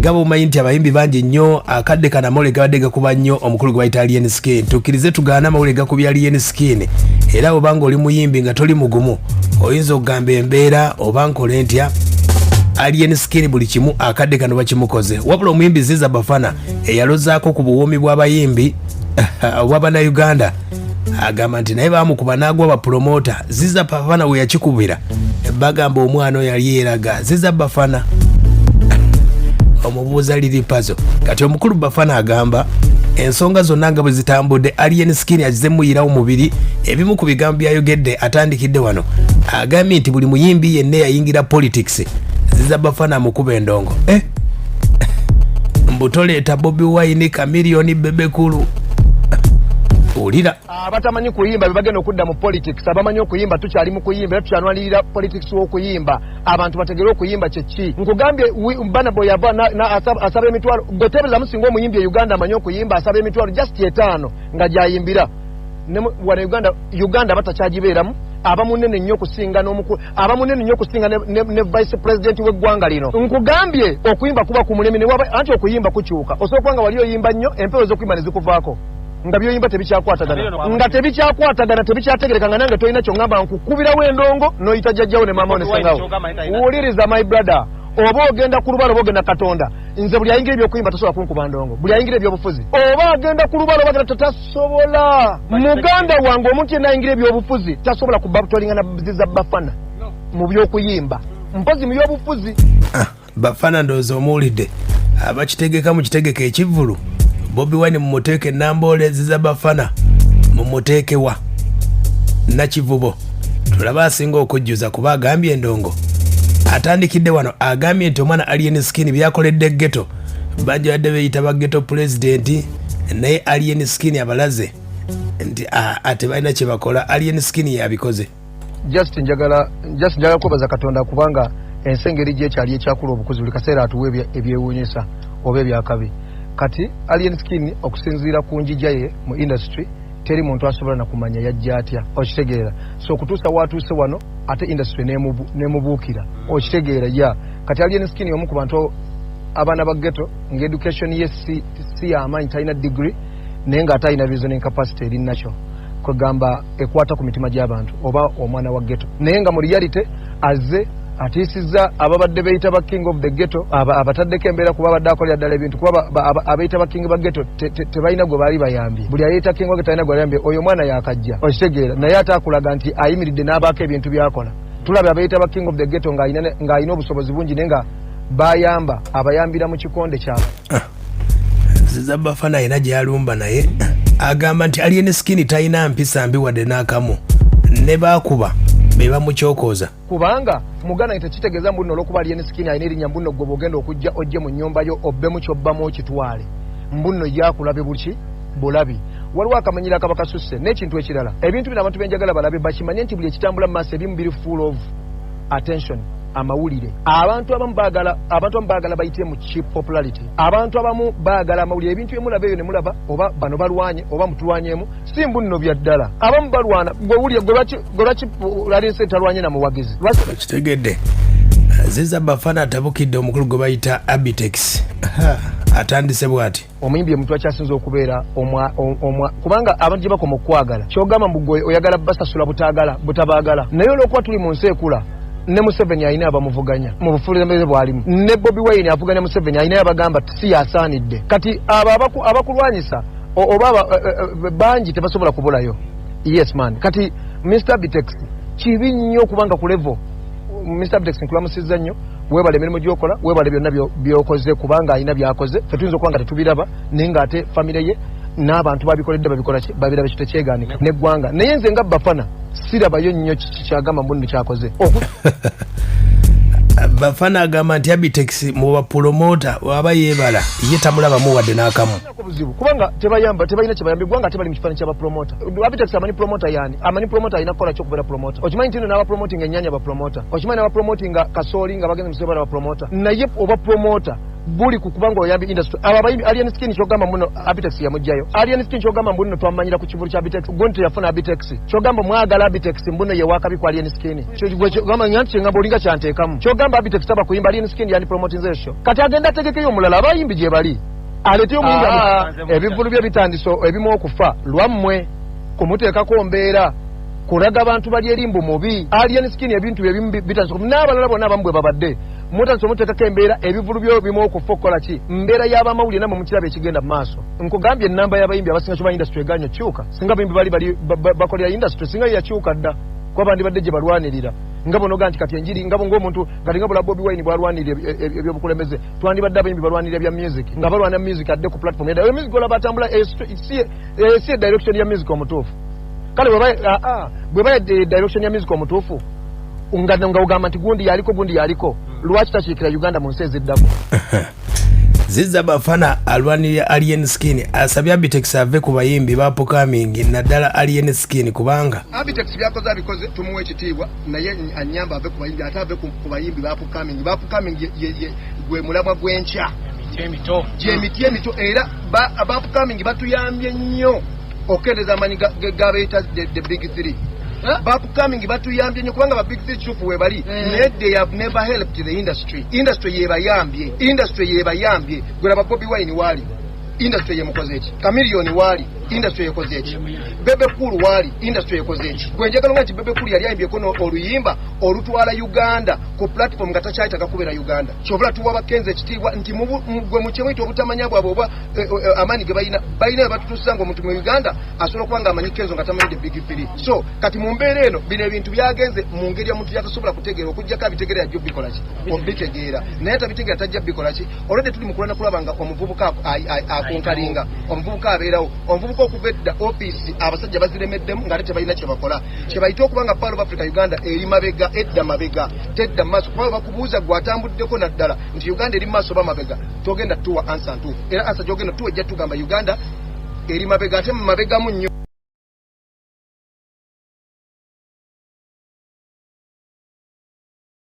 Nga bw'omanyi nti abayimbi bangi nnyo akadde kano amawulire gabadde gakuba nnyo omukulu gwe bayita Alien Skin. Tukkirize tugaane amawulire gakubya Alien Skin, era bw'oba ng'oli muyimbi nga toli mugumu oyinza okugamba embeera oba nkole ntya. Alien Skin buli kimu akadde kano bakimukoze. Wabula omuyimbi Ziza Bafana eyalozaako ku buwoomi bw'abayimbi obw'Abannayuganda agamba nti naye bamukuba n'agwa bapulomota. Ziza Bafana we yakikubira bagamba omwana oyo yali yeeraga. Ziza Bafana omubuuza liri pazo. Kati omukulu Bafana agamba ensonga zonna nga bwe zitambudde, Alien Skin azize muyirawo mubiri. Ebimu ku bigambo byayogedde atandikidde wano, agambye nti buli muyimbi yenna eyayingira politics, Ziza Bafana amukuba endongo. Mbu toleeta Bobi Wine, Chameleone, Bebe Cool. Wulira. Abatamanyi kuyimba bebagenda okudda mu politics. Abamanyi okuyimba tukyali mu kuyimba, era tukyanwanirira politics w'okuyimba, abantu bategere okuyimba kyeki. Nkugambye, Burna Boy yava asaba emitwalo. Gwe teebereza singa omuyimbi e Uganda amanyi okuyimba asaba emitwalo just 5 nga gyayimbira. Wano Uganda, Uganda batakyagibeeramu. Aba munene nnyo okusinga n'omukulu, aba munene nnyo okusinga ne vice president w'eggwanga lino. Nkugambye, okuyimba kuba ku mulemi anti okuyimba kukyuka. Osobola okuba nga wali oyimba nnyo, empewo ez'okuyimba ne zikuvaako, nga byoyimba tebikyakwatagana, nga tebikyakwatagana, tebikyategereka, nga nange tolina kyoŋŋamba. Nkukubirawo endongo n'oyita jjajjawo ne maama wo ne sengawo. Wuliriza, my brother, oba ogenda ku lubalo oba ogenda Katonda. Nze buli ayingira ebyokuyimba tasobola kunkuba ndongo. Buli ayingira ebyobufuzi, oba agenda ku lubalo oba agenda, tasobola. Muganda wange, omuntu yenna ayingira ebyobufuzi tasobola kubatolinga na Ziza Bafana mu byokuyimba, mpozi mu byobufuzi. Bafana ndowooza omuwulidde. Abakitegeka mukitegeka ekivvulu, Bobi Wine mumuteeke Namboole, Ziza Bafana mumuteekewa Nakivubo, tulabe asinga okujjuza, kuba agambye endongo. Atandikidde wano, agambye nti omwana Alien Skin byakoledde ghetto, bangi badde beeyita ba ghetto president, naye Alien Skin abalaze nti tebalina kye bakola. Alien Skin yabikoze. Just njagala kwebaza Katonda, kubanga ensi engeri gyekyali ekyakula obukuzi, buli kaseera atuwa ebyewuunyisa oba ebyakabi. Kati Alien Skin, okusinziira ku njija ye mu industry, teri muntu asobola nakumanya yajja atya, okitegeera? So okutuusa watuuse wano, ate industry nemubuukira, okitegeera? Ya kati Alien Skin omu ku bantu abaana ba ghetto, nga education ye si yamaanyi, talina degree, naye ng'ate alina reasoning capacity eri nakyo, kwegamba ekwata ku mitima gy'abantu oba omwana wa ghetto. Naye nga mu reality azze atiisizza ababadde beeyita ba king of the ghetto, abataddeko embeera, kuba abadde akolera ddala ebintu, kuba abeeyita ba king ba ghetto tebalina gwe baali bayambye. Buli ayeeyita king wa ghetto alina gwe bayambye. Oyo omwana yakajja, okitegeera? Naye ate akulaga nti ayimiridde n'abaako ebintu byakola. Tulabye abeeyita ba king of the ghetto ng'alina obusobozi bungi, naye nga bayamba abayambira mu kikonde kyabwe. Ziza Bafana alina gyalumba, naye agamba nti Alien Skin talina mpisa mbi wadde n'akamu, ne baakuba be bamukyokooza. Kubanga muganda nge, tekitegeeza mbu nno olwokuba Alien Skin alina erinnya, mbu nno gwe bwogenda okujja ojje mu nnyumba yo obbemu kyobbamu okitwale, mbu nno ye akulabe buki bulabi. Waliwo akamanyiro akaba kasusse. N'ekintu ekirala, ebintu bino abantu benjagala balabe, bakimanye nti buli ekitambula mu maaso ebimu biri full of attention, amawulire. Abantu abamu baagala bayitire mu cheap popularity. Abantu abamu baagala amawulire. Ebintu byemulaba eyo ne mulaba oba bano balwanye oba mutulwanyemu, si mbu nno bya ddala. Abamu balwana. Gwe wulire, gwe lwaki Alien talwanye na muwagizi? Kitegedde, Ziza Bafana atabukidde omukulu gwe bayita Abitex. Atandise bw'ati. Omuyimbi omuntu akyasinza okubeera kubanga abantu gye bakoma okwagala, kyogamba mbu gwe oyagala basasula butaagala butabaagala. Naye olwokuba tuli mu nsi ekula, ne Museveni alina abamuvuganya mu bukulembeze bwalimu, ne Bobi Wine avuganya Museveni alina abagamba si yasaanidde. Kati abo abakulwanyisa oba bangi tebasobola kubulayo. Yes man. Kati Mr Abitex, kibi nnyo okubanga ku level. Mr Abitex, nkulamusizza nnyo, weebale emirimu gyokola, weebale byonna byokoze, kubanga alina byakoze fe tuyinza okuba nga tetubiraba, naye ng'ate famire ye n'abantu babikoledde babikola ki, babiraba. Ekyo tekyeganika neggwanga. Naye nze nga Bafana sirabayo nnyo kiki kyagamba mbu nno kyakoze. Bafana agamba nti Abitex mu bapulomota waba yeebala, ye tamulabamu wadde n'akamu. Buzibu, kubanga tebayamba, tebalina kyebayamba eggwanga, ate bali mu kifaananyi ky'abapromota. Abitex amanyi promota yani? Amanyi promota alina kukola ki okubeera promota? Okimanyi nti nno n'abapromotinga ennyanya bapromota? Okimanyi n'abapromotinga kasooli nga bagenze musebe bala bapromota? Naye oba promota Buli ku kubanga oyambye industry. Abo abayimbi, Alien Skin kyogamba muno Abitex yamugjayo. Alien Skin kyogamba mbuno twamanyira ku kivulu kya Abitex, gundi teyafuna Abitex. Kyogamba mwagala Abitex mbuno ye wakabi ku Alien Skin. Kyogamba nyanti kyengamba olinga kyanteekamu. Kyogamba Abitex taba kuyimba, Alien Skin yani promoting show. Kati agenda ategekeyo omulala, abayimbi gye bali. Aleeteyo omuyimbi ebivulu bye bitandise ebimu okufa lwammwe kumuteekako mbeera kulaga abantu bali eri mbu mubi. Alien Skin ebintu ebimu bitandise, n'abalala bonna abamu bwe babadde mutandise omuteekako embeera, ebivulu byo bimu okufa okukola ki, mbeera y'abamawulire nammwe mukiraba ekigenda mu maaso. Nkugambye ennamba y'abayimbi abasinga kyoba industry eganye okyuka. Singa abayimbi bali bali bakolera industry, singa yakyuka dda, kuba bandibadde gye balwanirira nga bonoga nti kati enjiri nga ng'omuntu kati nga bula Bobi Wine bwalwanirira ebyobukulembeze, twandibadde abayimbi balwanirira bya music, nga balwana music adde ku platform edda. Oyo music olaba atambula si direction ya music omutuufu. Kale bweba direction ya music omutuufu nga ogamba nti gundi yaliko, gundi yaliko, lwaki takiikira Uganda mu nsi eziddako? Ziza Bafana alwanirira Alien Skin, asabye Abitex ave ku bayimbi ba upcoming, naddala Alien Skin, kubanga Abitex byakoze abikoze, tumuwa ekitiibwa, naye anyamba ave ku bayimbi, ate ave ku bayimbi ba upcoming. Ba upcoming gwe mulamwa gw'enkya, gyemiti emito, era ba upcoming batuyambye nnyo okukendeeza amaanyi gabeeta the big three. Ba upcoming batuyambye nnyo kubanga ba big three kituufu webali, naye they have never helped the industry. Industry yebayambye, industry yebayambye. Gwelaba Bobi Wine waali, industry yemukoze eki? Chameleone waali, industry yekoze eki? Bebe Cool waali, industry yekoze eki? Gwe njagala nga nti Bebe Cool yali ayimbyeko oluyimba olutwala Uganda ku platform nga takyayitaga kubeera Uganda. Kyobula tuwa bakenza ekitiibwa nti gwe mukyemuyita obutamanya bwabwe oba amaanyi ge balina, balina we batutuusa nga omuntu mu Uganda asobola okuba nga amanyi Kenzo nga tamanyi the big three. So kati mu mbeera eno, bino ebintu byagenze mu ngeri omuntu gyatasobola kutegeera, okuggyako abitegeera yajja obikola ki, obitegeera, naye tabitegeera tajja bikola ki. Olwedde tuli mu kulwana kulaba nga omuvubuka akonkalinga, omuvubuka abeerawo, omuvubuka okuva edda ofiisi abasajja baziremeddemu ng'ate tebalina kye bakola, kye bayita okuba nga Pearl of Africa Uganda eri mabega, edda mabega, tedda mu maaso. Kuba bakubuuza gwe atambuddeko naddala nti Uganda eri mu maaso oba mabega, togenda tuwa answer ntuufu, era answer gyogenda tuwa ejja tugamba Uganda eri mabega, ate mu mabegamu nnyo.